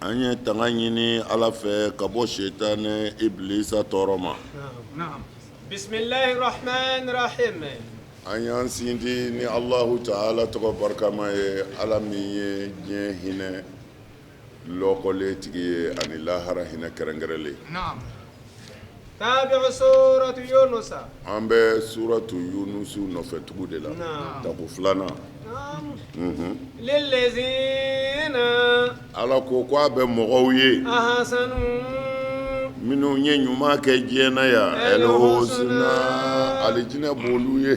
An ye tanga ɲini Ala fɛ ka bɔ sitanɛ ibilisa tɔɔrɔ ma. An y'an sinsin ni Alahu taala tɔgɔ barikama ye Ala min ye diɲɛ hinɛ lɔkɔlen tigi ye ani lahara hinɛ kɛrɛnkɛrɛnlen. An bɛ suratu Yunusu nɔfɛ tugu de la tako filanan. Ala ko ko a bɛ mɔgɔw ye minnu ye ɲuman kɛ diɲɛ na yan ɛlihusina alijinɛ b'olu ye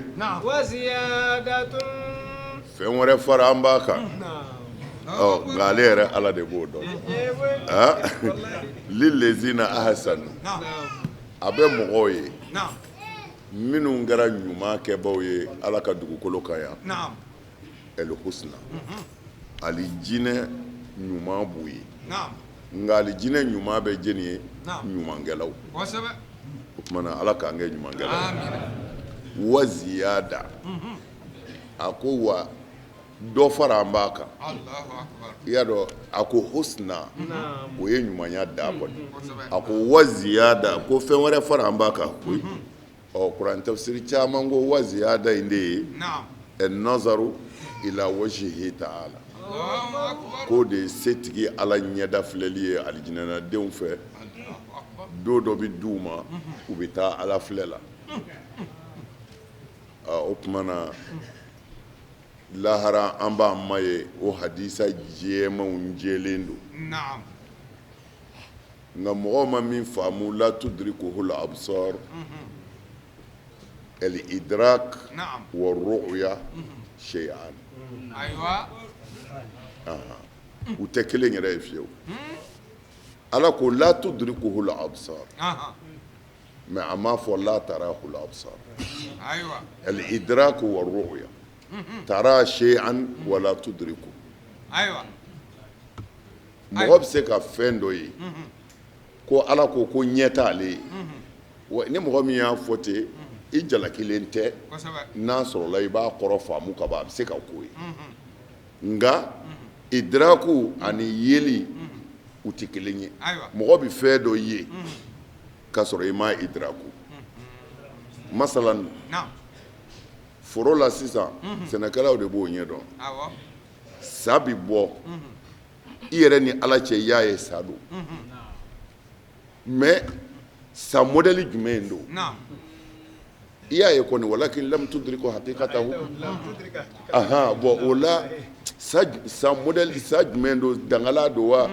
fɛn wɛrɛ fara an b'a kan nka ale yɛrɛ Ala de b'o dɔn lilezina ahasanu a bɛ mɔgɔw ye minnu kɛra ɲuman kɛbaw ye Ala ka dugukolo kan yan ɛlihusina alijinɛ ɲuman b'u ye nka alijinɛ ɲuman bɛ jɔni ye ɲumankɛlaw o tuma na Ala k'an kɛ ɲumankɛlaw wa ziyada a ko wa dɔ fara an b'a kan i y'a dɔn a ko husna o ye ɲumanya dan kɔni a ko wa ziyada ko fɛn wɛrɛ fara an b'a kan koyi ɔ kuran tafsiri caman ko wa ziyada in de ye nazaru ila wajihi taala k'o de ye setigi Ala ɲɛda filɛli ye alijinɛnadenw fɛ don dɔ bɛ d'u ma u bɛ taa Ala filɛ la o tuma na lahara an b'an ma ye o hadisa jɛmanw jɛlen don nka mɔgɔw ma min faamu la tudrikuhul absar el idrak wa ru'ya shay'an u tɛ kelen yɛrɛ ye fiyewu Ala ko la tudrikuhul absar mais a m'a fɔ la tarahul absar al idrak wa ru'ya tara shay'an wala tudriku mɔgɔ bɛ se ka fɛn dɔ ye ko Ala ko ko ɲɛ t'ale ye wa ni mɔgɔ min y'a fɔ ten i jalakilen tɛ n'a sɔrɔla i b'a kɔrɔ faamu ka ban a bɛ se ka k'o ye nka idraku ani yeli u tɛ kelen ye mɔgɔ bɛ fɛn dɔ ye k'a sɔrɔ i m'a idraku masalan foro la sisan sɛnɛkɛlaw de b'o ɲɛdɔn sa bɛ bɔ i yɛrɛ ni Ala cɛ i y'a ye sa don mais sa modèle jumɛn don i y'a ye kɔni walakin lam tudriku hakikatahu ahan bon o la sa modèle sa jumɛn don dangala don wa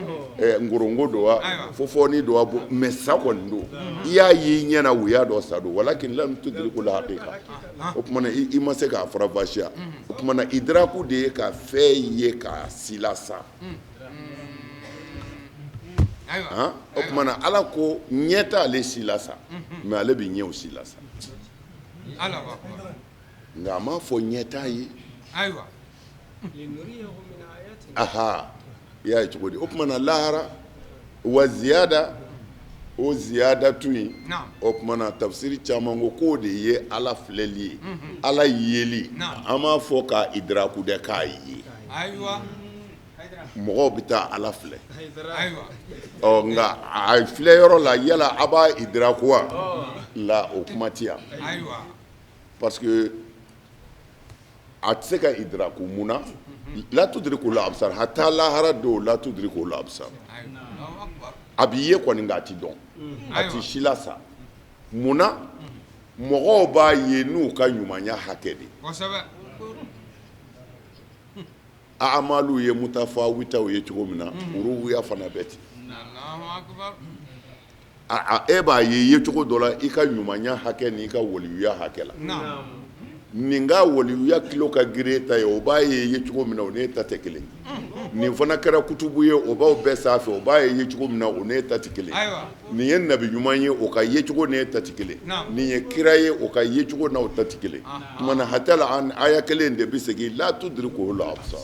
ngorongo don wa fofoni don wa mais sa kɔni don i y'a ye i ɲɛ na u y'a dɔn sa don walakin lam tudriku la hakika o tuma na i ma se k'a faranfasiya o tuma na idraku de ye ka fɛn ye k'a silasa o tuma na Ala ko ɲɛ t'ale si la sa mais ale bɛ ɲɛw si la sa nka a m'a fɔ ɲɛ t'a ye aha i y'a ye cogo di o tuma na lahara wa ziyada o ziyada tun yen o tuma na tafsiri caman ko k'o de ye Ala filɛli ye Ala yeli an m'a fɔ k'a idraku dɛ k'a ye mɔgɔw bɛ taa Ala filɛ ɔ nka a filɛ yɔrɔ la yala a b'a idraku wa la o kuma tɛ yan parce que a tɛ se ka idraku mun na la tudrikul absar hatta lahara don la tudrikul absar a b'i ye kɔni nka a tɛ dɔn a tɛ si la sa mun na mɔgɔw b'a ye n'u ka ɲumanya hakɛ de amalu ye mutafawitaw ye cogo min na ruya fana bɛ ten e b'a ye yecogo dɔ la i ka ɲumanya hakɛ ni i ka waliyuya hakɛ la nin ka waliyuya kilo ka girin e ta ye o b'a ye yecogo min na o n'e ta tɛ kelen nin fana kɛra kutubu ye o b'aw bɛɛ sanfɛ o b'a ye yecogo min na o n'e ta tɛ kelen nin ye nabi ɲuman ye o ka yecogo n'e ta tɛ kelen nin ye kira ye o ka yecogo n'aw ta tɛ kelen tuma na hatta la an aya kelen de bɛ segin la tudrikuhul absar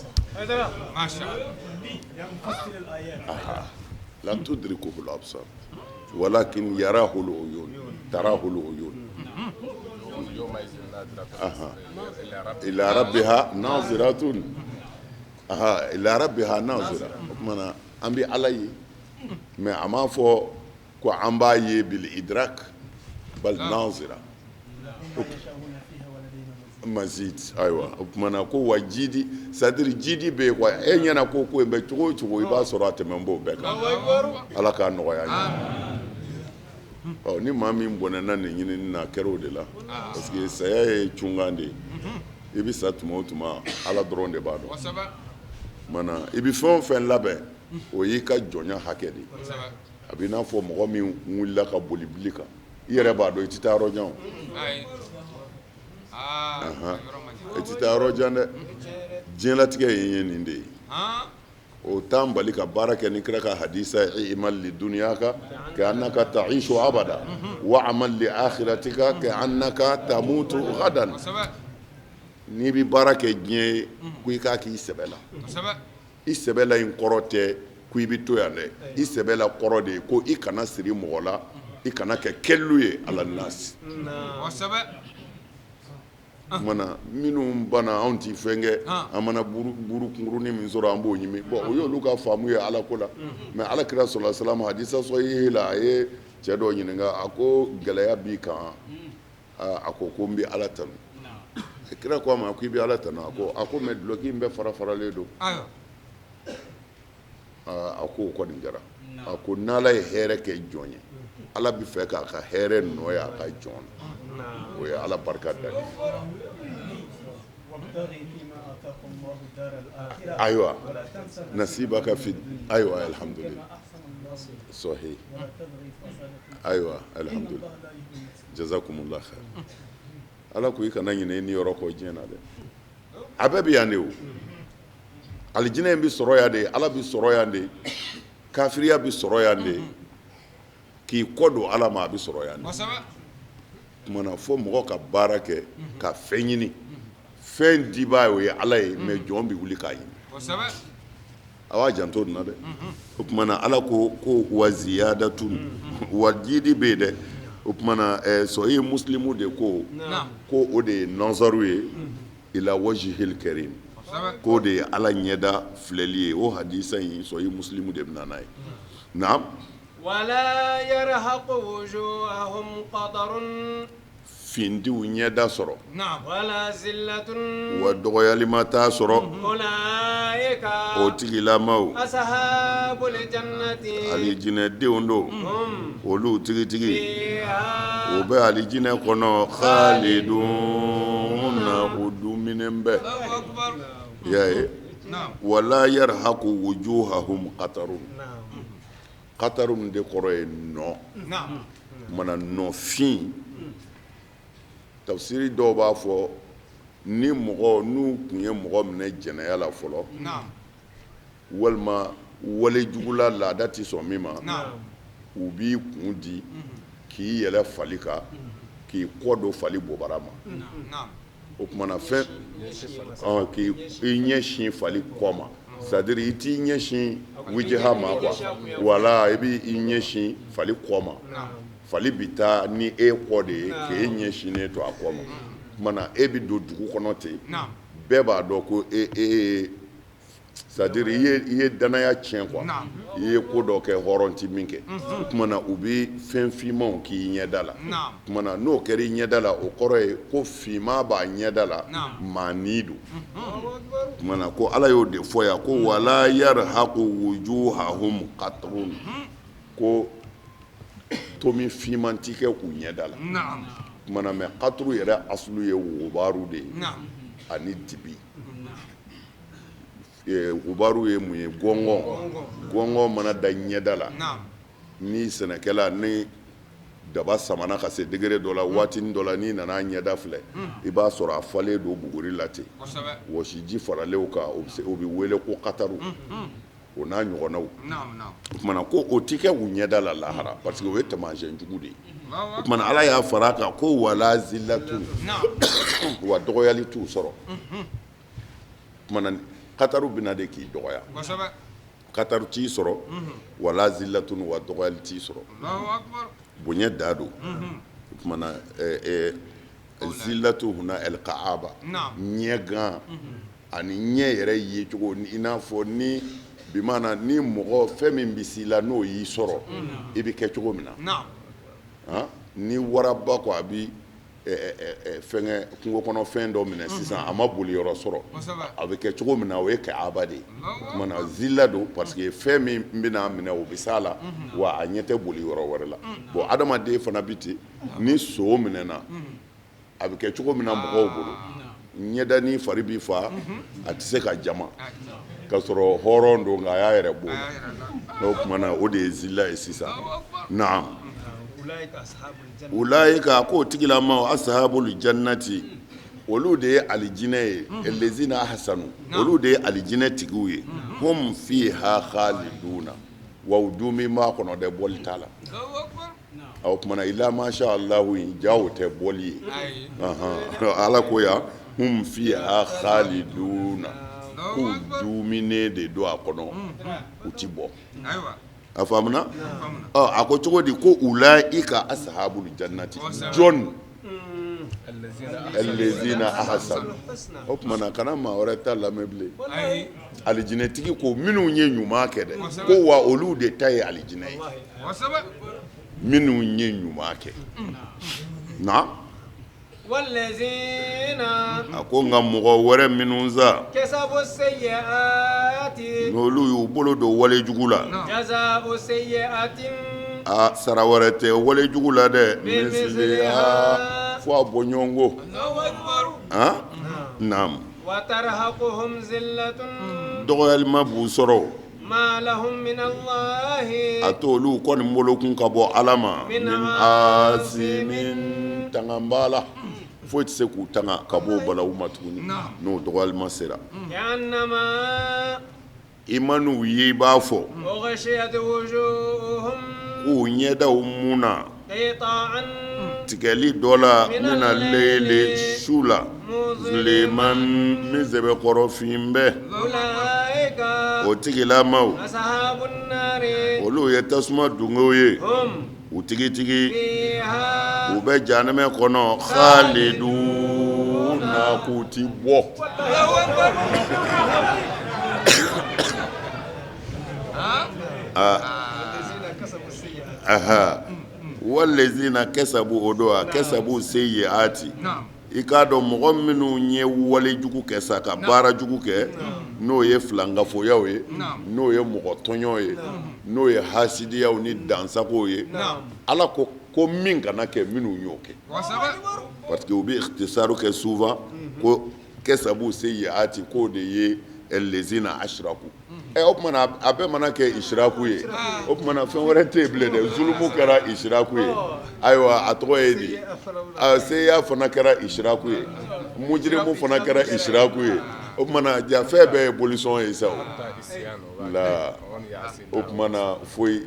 la tudrikuhul absar walakin yarahul uyun tarahul uyun ila rabbiha naziratun. Aha, ila rabbiha nazira. O tuma na an bɛ Ala ye, mais a m'a fɔ ko an b'a ye bil idrak bal nazira mazid. Ayiwa, o tuma na ko wa jidi, c'est à dire jidi bɛ yen quoi. E ɲɛna ko ko in bɛ cogo o cogo, i b'a sɔrɔ a tɛmɛ b'o bɛɛ kan. Ala k'a nɔgɔya an ye. Ɔ, ni maa min bɔnɛna nin ɲinini na, a kɛra o de la, parce que saya ye cunkan de ye. I bɛ sa tuma o tuma, Ala dɔrɔn de b'a dɔn. Mana i bɛ fɛn o fɛn labɛn, o y'i ka jɔnya hakɛ de ye. A b'i n'a fɔ mɔgɔ min wulila ka boli bili kan, i yɛrɛ b'a dɔn i tɛ taa yɔrɔ jan o. I tɛ taa yɔrɔ jan dɛ. Diɲɛlatigɛ ye nin de ye. O t'an bali ka baara kɛ ni kira ka hadisa ye: i'mal li dunyaka ka annaka ta'ishu abada wa amal li akhiratika ka annaka tamutu gadan. N'i bɛ baara kɛ diɲɛ ye, ko i k'a k'i sɛbɛ la. I sɛbɛ la in kɔrɔ tɛ ko i bɛ to yan dɛ. I sɛbɛ la kɔrɔ de ye ko i kana siri mɔgɔ la, i kana kɛ kɛlu ye ala nasi mana minnu banna. Anw tɛ fɛn kɛ, an mana buru kunkurunin min sɔrɔ, an b'o ɲimi. Bon, o y'olu ka faamu ye Ala ko la. Mais Ala kira sɔrɔ salam, hadisa sahihi la, a ye cɛ dɔ ɲininka, a ko gɛlɛya b'i kan? A ko ko n bɛ Ala tanu. Kira ko a ma ko i bɛ Ala tanu? A ko mais dulɔki in bɛɛ fara faralen don. A ko o kɔni kɛra. A ko n'Ala ye hɛrɛ kɛ jɔn ye, Ala bɛ fɛ k'a ka hɛrɛ nɔ ye a ka jɔn na. O ye Ala barika da ye. Ayiwa, nasibaka fi, ayiwa, alhamdulillah, sahih, ayiwa, alhamdulillah, jazakumullah khair. Ala ko i kana ɲinɛ i ni yɔrɔ kɔ diɲɛ na dɛ. A bɛɛ bɛ yan de. O alijinɛ in bɛ sɔrɔ yan de, Ala bɛ sɔrɔ yan de, kafiriya bɛ sɔrɔ yan de, k'i kɔ don Ala ma, a bɛ sɔrɔ yan de. Kumana fo mɔgɔ ka baara kɛ ka fɛn ɲini. Fɛn dibaa o ye Ala ye, mais jɔn bɛ wuli k'a ɲini. A b'a janto nin na dɛ. O tuma na Ala ko ko wa ziyadatun wa jidi bɛ yen dɛ. O tuma na sɔhi Muslimu de ko ko o de ye nazaru ye ila wajhil karim, k'o de ye Ala ɲɛda filɛli ye. O hadisa in, sɔhi Muslimu de bɛ na n'a ye. Naam. Wala yarhaqu wujuhahum qatarun. Fin t'u ɲɛda sɔrɔ. Wala zillatun. Wa dɔgɔyalima t'a sɔrɔ. Ulaika. O tigilamaw. Ashabul jannati. Alijinɛdenw don. Olu tigitigi. Fiha. U bɛ alijinɛ kɔnɔ, khaliduna, u duminen bɛɛ. I y'a ye, wala yarhaqu wujuhahum qatarun. Qatarun de kɔrɔ ye nɔ. Mana nɔfin, tafsiri dɔw b'a fɔ ni mɔgɔ n'u tun ye mɔgɔ minɛ jɛnɛya la fɔlɔ, walima wale jugula, laada tɛ sɔn min ma, u b'i kun di k'i yɛlɛ fali kan, k'i kɔ don fali bobara ma. O tumana fɛn k'i ɲɛsin fali kɔ ma, c'est à dire i t'i ɲɛsin wijiha ma quoi. Wala i b'i ɲɛsin fali kɔ ma, fali bɛ taa ni e kɔ de ye, k'e ɲɛsinnen to a kɔ ma. Tuma e bɛ don dugu kɔnɔ ten, bɛɛ b'a dɔn ko e e c'est à dire i ye danaya tiɲɛ quoi, i ye ko dɔ kɛ hɔrɔn ti min kɛ. O tuma na u bɛ fɛn finmanw k'i ɲɛda la. O tuma na n'o kɛra i ɲɛda la, o kɔrɔ ye ko finman b'a ɲɛda la, maa ni don. O tuma na ko Ala y'o de fɔ yan ko wala yarhaqu wujuhahum qatrun, ko tomi finman ti kɛ k'u ɲɛda la. O tuma na mais qatru yɛrɛ asulu ye wubaru de ye ani dibi. Wubaru ye mun ye? Gɔngɔn. Gɔngɔn mana da ɲɛda la, ni sɛnɛkɛla ni daba samana ka se degré dɔ la, waatinin dɔ la, n'i nana ɲɛda filɛ, i b'a sɔrɔ a falen don buguri la ten, wɔsiji faralen kan, o bɛ wele ko kataru, o n'a ɲɔgɔnnaw. O tuma na ko o ti kɛ u ɲɛda la lahara, parce que o ye taamasiyɛn jugu de ye. O tuma na Ala y'a fara a kan ko wala zillatun, wa dɔgɔyali t'u sɔrɔ. O tuma na kataru bɛna de k'i dɔgɔya. Kataru t'i sɔrɔ, wala zillatun, wa dɔgɔyali t'i sɔrɔ, bonya da don. O tuma na zillatu huna alkaaba, ɲɛgan. Ani ɲɛ yɛrɛ ye cogo, i n'a fɔ ni bimana ni mɔgɔ fɛn min bɛ s'i la, n'o y'i sɔrɔ, i bɛ kɛ cogo min na. Ni waraba ko a bɛ fɛnkɛ kungo kɔnɔ fɛn dɔ minɛ sisan, a ma boli yɔrɔ sɔrɔ, a bɛ kɛ cogo min na, o ye kaaba de ye. O tuma na zila don, parce que fɛn min bɛna minɛ, o bɛ s'a la, wa a ɲɛ tɛ boli yɔrɔ wɛrɛ la. Bon, adamaden fana bɛ ten, ni so minɛna, a bɛ kɛ cogo min na mɔgɔw bolo, ɲɛda ni fari bɛ fa, a tɛ se ka jama k'a sɔrɔ hɔrɔn don, nka a y'a yɛrɛ bɔ o tuma na, o de ye zila ye sisan. Naam. Ulaika, k'o tigilamaw, ashabul jannati, olu de ye alijinɛ ye, lezina ahsanu, olu de ye alijinɛ tigiw ye, hum fiha khaliduna, wa u duumɛnen b'a kɔnɔ dɛ, bɔli t'a la. O tuma na ila masha Allahu in ja, o tɛ bɔli ye. Ala ko yan hum fiha khaliduna, k'u duumɛnen de don a kɔnɔ, u ti bɔ. A faamuna? Ɔ, a ko cogo di ko ulaika ashabul jannati jɔn allazina ahsanu? O tuma na kana maa wɛrɛ ta lamɛn bilen. Alijinɛtigi ko minnu ye ɲuman kɛ dɛ, ko wa olu de ta ye alijinɛ ye, minnu ye ɲuman kɛ na. A ko nka mɔgɔ wɛrɛ minnu sa, n'olu y'u bolo don wale jugu la, a sara wɛrɛ tɛ wale jugu la dɛ, misliha, fo a bɔɲɔgɔnko. Naam. Dɔgɔyalima b'u sɔrɔ. A to olu kɔni bolokun ka bɔ Ala ma, min asimin, tanga b'a la, foyi tɛ se k'u tanga ka bɔ o balawu ma tuguni n'o dɔgɔyalima sera. I man'u ye, i b'a fɔ k'u ɲɛdaw mun na tigɛli dɔ la, mina leyili, su la, muzuliman, min sɛbɛkɔrɔ fin bɛ. O tigilamaw, olu ye tasuma dungew ye, u tigitigi u bɛ janɛmɛ kɔnɔ, khaliduna, k'u ti bɔ. Walezina kasabu, o don a kasabu seyiati, i k'a dɔn mɔgɔ minnu ye wale jugu kɛ sa, ka baara jugu kɛ, n'o ye filankafoyaw ye, n'o ye mɔgɔ tɔɲɔ ye, n'o ye hasidiyaw ni dansagow ye, Ala ko ko min kana kɛ, minnu y'o kɛ, parce que u bɛ ikhtisaru kɛ souvent ko kasabu seyiati, k'o de ye lezina ashraku. Ɛ, o tuma na a bɛɛ mana kɛ isiraku ye, o tuma na fɛn wɛrɛ tɛ yen bilen dɛ. Zulumu kɛra isiraku ye, ayiwa, a tɔgɔ ye di, seya fana kɛra isiraku ye, mujirimu fana kɛra isiraku ye. O tuma na ja fɛn bɛɛ ye bolisɔn ye sa la. O tuma na foyi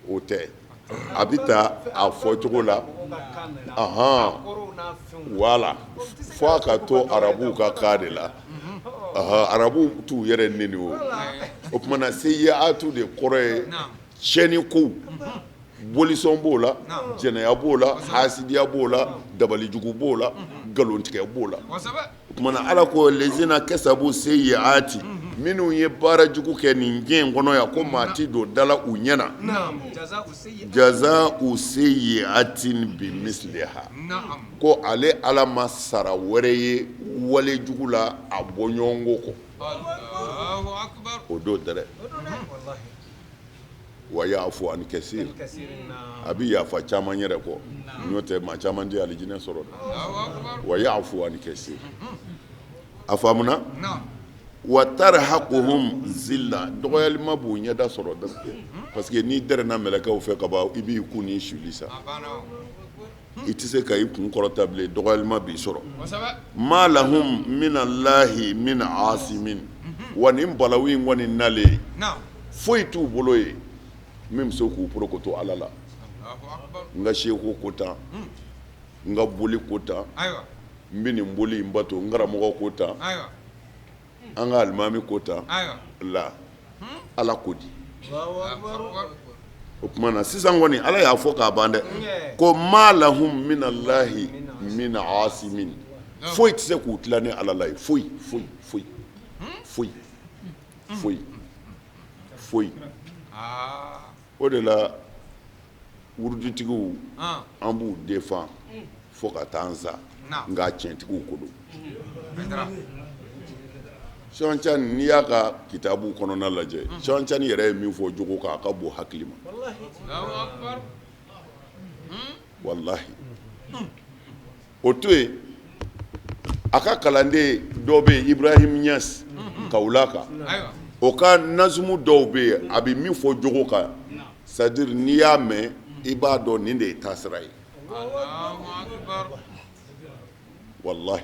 o tɛ, a bɛ taa a fɔ cogo la, ahan, wala fo a ka to arabuw ka kan de la. Arabuw t'u yɛrɛ neni. O tuma na seyiatu de kɔrɔ ye tiɲɛni kow, bolisɔn b'o la, jɛnɛya b'o la, hasidiya b'o la, dabalijugu b'o la, nkalontigɛ b'o la. O tuma na Ala ko lezina kasabu seyiati, minnu ye baara jugu kɛ nin diɲɛ in kɔnɔ yan, ko maa tɛ don da la u ɲɛ na, jazau seyiatin bi misliha, ko ale Ala ma sara wɛrɛ ye wale jugu la a bɔɲɔgɔnko kɔ. O don dɛ, wa yafu an kasir, a bɛ yafa caman yɛrɛ kɔ, n'o tɛ maa caman tɛ alijinɛ sɔrɔ dɛ. Wa yafu an kasir, a faamuna? Wa tarhaquhum zilla, dɔgɔyalima b'u ɲɛda sɔrɔ dɛ, parce que n'i dɛrɛnna mɛlɛkɛw fɛ ka ban, i b'i kun ni suli sa, i tɛ se ka i kun kɔrɔta bilen, dɔgɔyalima b'i sɔrɔ. Ma lahum minallahi min asimin, wa nin balawu in kɔni nalen, foyi t'u bolo ye min bɛ se k'u porokoto Ala la. N ka seku ko tan, n ka boli ko tan, n bɛ nin boli in bato, n karamɔgɔ ko tan, an ka alimami ko tan la, Ala ko di? O tuma na sisan kɔni Ala y'a fɔ k'a ban dɛ, ko ma lahum minallahi min asimin, foyi tɛ se k'u tila ni Ala la ye, foyi foyi foyi. Foyi foyi foyi. O de la wuruditigiw, an b'u défend fo ka taa an sa, nka tiɲɛtigiw ko don. Cheikh Tidiane, n'i y'a ka kitabu kɔnɔna lajɛ, Cheikh Tidiane yɛrɛ ye min fɔ jogo kan, a ka bon hakili ma. Walahi, o to yen, a ka kalanden dɔ bɛ yen, Ibrahim Niass Kawulaka, o ka nazumu dɔw bɛ yen, a bɛ min fɔ jogo kan, c'est à dire n'i y'a mɛn, i b'a dɔn nin de ye taasira ye. Walahi,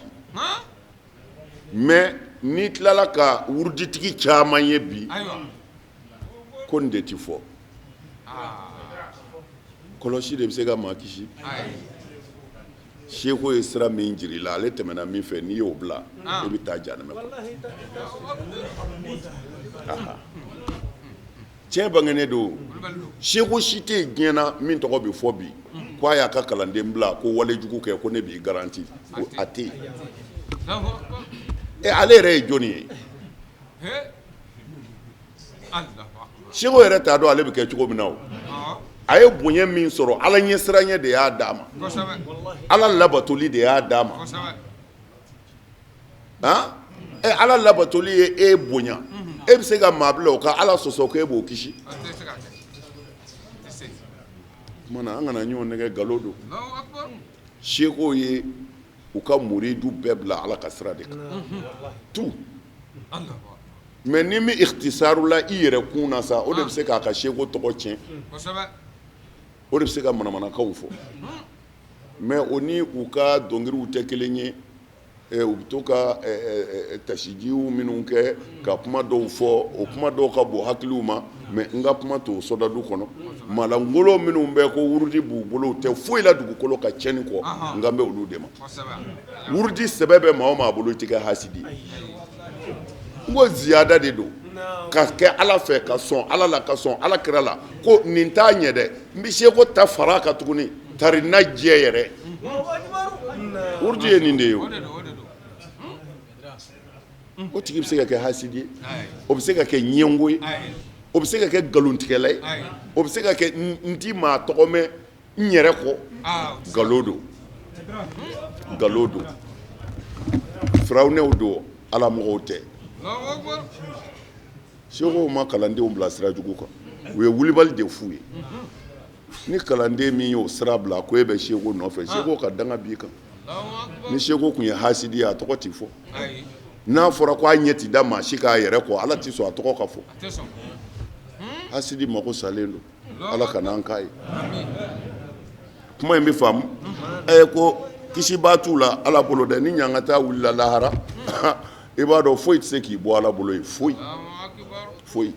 mais n'i tilala ka wuruditigi caman ye bi, ko nin de ti fɔ. Kɔlɔsi de bɛ se ka maa kisi. Seko ye sira min jira i la, ale tɛmɛna min fɛ, n'i y'o bila, i bɛ taa jahanama kɔnɔ. Tiɲɛ bangenen don. Seko si tɛ yen diɲɛ na min tɔgɔ bɛ fɔ bi ko a y'a ka kalanden bila ko walejugu kɛ, ko ne b'i garanti, a tɛ yen. Ɛ, ale yɛrɛ ye jɔnni ye? Seko yɛrɛ t'a dɔn ale bɛ kɛ cogo min na. O a ye bonya min sɔrɔ, Ala ɲɛsiranɲɛ de y'a d'a ma, Ala labatoli de y'a d'a ma. Han, ɛ, Ala labatoli ye e bonya, e bɛ se ka maa bila o ka Ala sɔsɔ ko e b'o kisi? Tuma na an kana ɲɔgɔn nɛgɛ, nkalon don. Seko ye u ka muridu bɛɛ bila Ala ka sira de kan tout. Mais ni min ikhtisaru la i yɛrɛ kun na sa, o de bɛ se k'a ka seko tɔgɔ tiɲɛ, o de bɛ se ka manamanakaw fɔ. Mais o ni u ka dɔnkiliw tɛ kelen ye. U bɛ to ka tasijiw minnu kɛ ka kuma dɔw fɔ, o kuma dɔw ka bon hakiliw ma. Mais n ka kuma t'o sɔdadu kɔnɔ. Malangolo minnu bɛ ko wurudi b'u bolo, u tɛ foyi la dugukolo ka tiɲɛni kɔ, n kan bɛ olu de ma. Wurudi sɛbɛ bɛ maa o maa bolo, i tɛ kɛ hasidi. N ko ziyada de don ka kɛ Ala fɛ, ka sɔn Ala la, ka sɔn Ala kira la, ko nin t'a ɲɛ dɛ, n bɛ seko ta fara a kan tuguni, tari na jɛ yɛrɛ. Wurudi ye nin de ye. O o tigi bɛ se ka kɛ hasidi ye, o bɛ se ka kɛ ɲɛngo ye, o bɛ se ka kɛ nkalontigɛla ye, o bɛ se ka kɛ n ti maa tɔgɔ mɛn n yɛrɛ kɔ. Nkalon don, nkalon don. Firawunɛw don, Ala mɔgɔw tɛ. Sekow ma kalandenw bila sira jugu kan, u ye wulibali de f'u ye. Ni kalanden min y'o sira bila ko e bɛ seko nɔfɛ, seko ka danga b'i kan. Ni seko tun ye hasidi ye, a tɔgɔ tɛ fɔ. N'a fɔra ko a ɲɛ ti da maa si k'a yɛrɛ kɔ, Ala tɛ sɔn a tɔgɔ ka fɔ. Hasidi mako salen don, Ala kana an k'a ye. Kuma in bɛ faamu. Ɛ, ko kisibaa t'u la Ala bolo dɛ. Ni ɲangata wulila lahara, i b'a dɔn foyi tɛ se k'i bɔ Ala bolo yen, foyi foyi.